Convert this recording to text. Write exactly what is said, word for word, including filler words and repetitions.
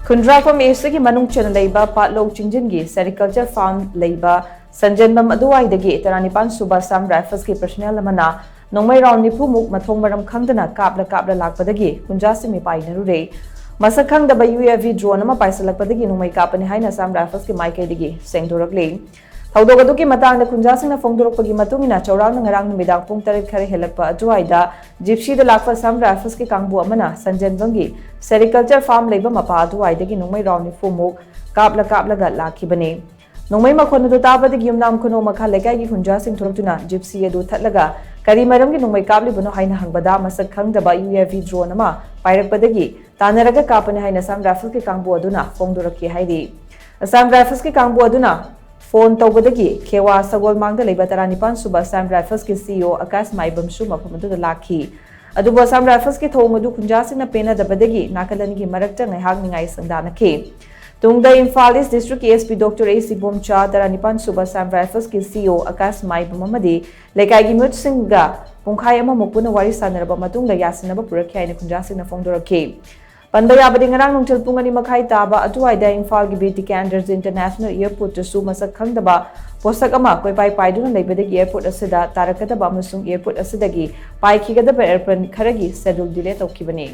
ꯈꯨꯟꯗ꯭ꯔꯥꯛꯄꯝ ꯑꯦꯁꯤꯒꯤ ꯃꯅꯨꯡ ꯆꯟꯅ ꯂꯩꯕ ꯄꯥꯠꯂꯧ ꯆꯤꯡꯖꯤꯟꯒꯤ sericulture farm ꯂꯩꯕ ꯁꯟꯖꯦꯟꯕꯝ ꯑꯗꯨꯋꯥꯏꯗꯒꯤ ꯇꯔꯥꯅꯤꯄꯥꯟ ꯁꯨꯕ ꯑꯁꯥꯝ ꯔꯥꯏꯐꯜꯁꯀꯤ ꯄꯔꯁꯅꯦꯜ ꯑꯃꯅ ꯅꯣꯡꯃꯩ ꯔꯥꯎꯟ ꯅꯤꯐꯨꯃꯨꯛ ꯃꯊꯣꯡ ꯃꯔꯝ ꯈꯪꯗꯅ ꯀꯥꯞꯂ ꯀꯥꯞꯂ ꯂꯥꯛꯄꯗꯒꯤ ꯈꯨꯟꯖꯥꯁꯤꯡ ꯃꯤꯄꯥꯏꯅꯔꯨꯔꯦ꯫ ꯃꯁꯛ ꯈꯪꯗꯕ ꯌꯨ ꯑꯦ ꯚꯤ ꯗ꯭ꯔꯣꯟ ꯑꯃ ꯄꯥꯏꯁꯤꯜꯂꯛꯄꯗꯒꯤ ꯅꯣꯡꯃꯩ ꯀꯥꯞꯄꯅꯤ ꯍꯥꯏꯅ ꯑꯁꯥꯝ ꯔꯥꯏꯐꯜꯁꯀꯤ ꯃꯥꯏꯀꯩꯗꯒꯤ ꯁꯦꯡꯗꯣꯔꯛꯂꯤ꯫ ꯊꯧꯗꯣꯛ ꯑꯗꯨꯒꯤ ꯃꯇꯥꯡꯗ ꯈꯨꯟꯖꯥꯁꯤꯡꯅ ꯐꯣꯡꯗꯣꯔꯛꯄꯒꯤ ꯃꯇꯨꯡ ꯏꯟꯅ, ꯆꯥꯎꯔꯥꯛꯅ ꯉꯔꯥꯡ ꯅꯨꯃꯤꯗꯥꯡ ꯄꯨꯡ ꯇꯔꯦꯠ ꯈꯔ ꯍꯦꯜꯂꯛꯄ ꯑꯗꯨꯋꯥꯏꯗ ꯖꯤꯞꯁꯤꯗ ꯂꯥꯛꯄ ꯑꯁꯥꯝ ꯔꯥꯏꯐꯜꯁꯀꯤ ꯀꯥꯡꯕꯨ ꯑꯃꯅ ꯁꯟꯖꯦꯟꯕꯝꯒꯤ ꯁꯦꯔꯤꯀꯜꯆꯔ ꯐꯥꯔꯝ ꯂꯩꯕ ꯃꯄꯥ ꯑꯗꯨꯋꯥꯏꯗꯒꯤ ꯅꯣꯡꯃꯩ ꯔꯥꯎꯟ ꯅꯤꯐꯨꯃꯨꯛ ꯀꯥꯞꯂ ꯀꯥꯞꯂꯒ ꯂꯥꯛꯈꯤꯕꯅꯤ꯫ ꯅꯣꯡꯃꯩ ꯃꯈꯣꯟ ꯑꯗꯨ ꯇꯥꯕꯗꯒꯤ ꯌꯨꯝꯅꯥꯝ ꯈꯨꯅꯧ ꯃꯈꯥ ꯂꯩꯀꯥꯏꯒꯤ ꯈꯨꯟꯖꯥꯁꯤꯡ ꯊꯣꯔꯛꯇꯨꯅ ꯖꯤꯞꯁꯤ ꯑꯗꯨ ꯊꯠꯂꯒ ꯀꯔꯤ ꯃꯔꯝꯒꯤ ꯅꯣꯡꯃꯩ ꯀꯥꯞꯂꯤꯕꯅꯣ ꯍꯥꯏꯅ ꯍꯪꯕꯗ, ꯃꯁꯛ ꯈꯪꯗꯕ ꯌꯨ ꯑꯦ ꯚꯤ ꯗ꯭ꯔꯣꯟ ꯑꯃ ꯄꯥꯏꯔꯛꯄꯗꯒꯤ ꯇꯥꯟꯅꯔꯒ ꯀꯥꯞꯄꯅꯤ ꯍꯥꯏꯅ ꯑꯁꯥꯝ ꯔꯥꯏꯐꯜꯁꯀꯤ ꯀꯥꯡꯕꯨ ꯑꯗꯨꯅ ꯐꯣꯡꯗꯣꯔꯛꯈꯤ ꯍꯥꯏꯔꯤ꯫ ꯑꯁꯥꯝ ꯔꯥꯏꯐꯜꯁꯀꯤ ꯀꯥꯡꯕꯨ ꯑꯗꯨꯅ ꯐꯣꯟ ꯇꯧꯕꯗꯒꯤ ꯈꯦꯋꯥ ꯁꯒꯣꯜꯃꯥꯡꯗ ꯂꯩꯕ ꯇꯔꯥꯅꯤꯄꯥꯟ ꯁꯨꯕ ꯑꯁꯥꯝ ꯔꯥꯏꯐꯜꯁꯀꯤ ꯁꯤ ꯏ ꯑꯣ ꯑꯀꯥꯁ ꯃꯥꯏꯕꯝꯁꯨ ꯃꯐꯝ ꯑꯗꯨꯗ ꯂꯥꯛꯈꯤ꯫ ꯑꯗꯨꯕꯨ ꯑꯁꯥꯝ ꯔꯥꯏꯐꯜꯁꯀꯤ ꯊꯧꯑꯣꯡ ꯑꯗꯨ ꯈꯨꯟꯖꯥꯁꯤꯡꯅ ꯄꯦꯟꯅꯗꯕꯗꯒꯤ ꯅꯥꯀꯜ ꯑꯅꯤꯒꯤ ꯃꯔꯛꯇ ꯉꯥꯏꯍꯥꯛ ꯅꯤꯡꯉꯥꯏ ꯁꯪꯗꯥꯅꯈꯤ꯫ ꯇꯨꯡꯗ ꯏꯝꯐꯥꯜ ꯏꯁ ꯗꯤꯁꯇ꯭ꯔꯤꯛꯀꯤ ꯑꯦꯁ ꯄꯤ ꯗꯣꯛꯇꯔ ꯑꯦ ꯁꯤ ꯕꯣꯝꯆꯥ, ꯇꯔꯥꯅꯤꯄꯥꯟ ꯁꯨꯕ ꯑꯁꯥꯝ ꯔꯥꯏꯐꯜꯁꯀꯤ ꯁꯤ ꯏ ꯑꯣ ꯑꯀꯥꯁ ꯃꯥꯏꯕꯝ ꯑꯃꯗꯤ ꯂꯩꯀꯥꯏꯒꯤ ꯃꯤꯍꯨꯠꯁꯤꯡꯒ ꯄꯨꯡꯈꯥꯏ ꯑꯃꯃꯨꯛ ꯄꯨꯟꯅ ꯋꯥꯔꯤ ꯁꯥꯟꯅꯔꯕ ꯃꯇꯨꯡꯗ ꯌꯥꯁꯤꯟꯅꯕ ꯄꯨꯔꯛꯈꯤ ꯍꯥꯏꯅ ꯈꯨꯟꯖꯥꯁꯤꯡꯅ ꯐꯣꯡꯗꯣꯔꯛꯈꯤ꯫ ꯄꯟꯕ ꯌꯥꯕꯗꯤ, ꯉꯔꯥꯡ ꯅꯨꯡꯊꯤꯜ ꯄꯨꯡ ꯑꯅꯤ ꯃꯈꯥꯏ ꯇꯥꯕ ꯑꯗꯨꯋꯥꯏꯗ ꯏꯝꯐꯥꯜꯒꯤ ꯕꯤꯔ ꯇꯤꯀꯦꯟꯗ꯭ꯔꯖꯤꯠ ꯏꯟꯇꯔꯅꯦꯁꯅꯦꯜ ꯑꯦꯌꯔꯄꯣꯔꯠꯇꯁꯨ ꯃꯁꯛ ꯈꯪꯗꯕ ꯄꯣꯠꯁꯛ ꯑꯃ ꯀꯣꯏꯄꯥꯏ ꯄꯥꯏꯗꯨꯅ ꯂꯩꯕꯗꯒꯤ ꯑꯦꯌꯔꯄꯣꯔꯠ ꯑꯁꯤꯗ ꯇꯥꯔꯛꯀꯗꯕ ꯑꯃꯁꯨꯡ ꯑꯦꯌꯔꯄꯣꯔꯠ ꯑꯁꯤꯗꯒꯤ ꯄꯥꯏꯈꯤꯒꯗꯕ ꯑꯦꯔꯣꯄ꯭ꯂꯦꯟ ꯈꯔꯒꯤ ꯁꯦꯗꯨꯜ ꯗꯤꯂꯦ ꯇꯧꯈꯤꯕꯅꯤ꯫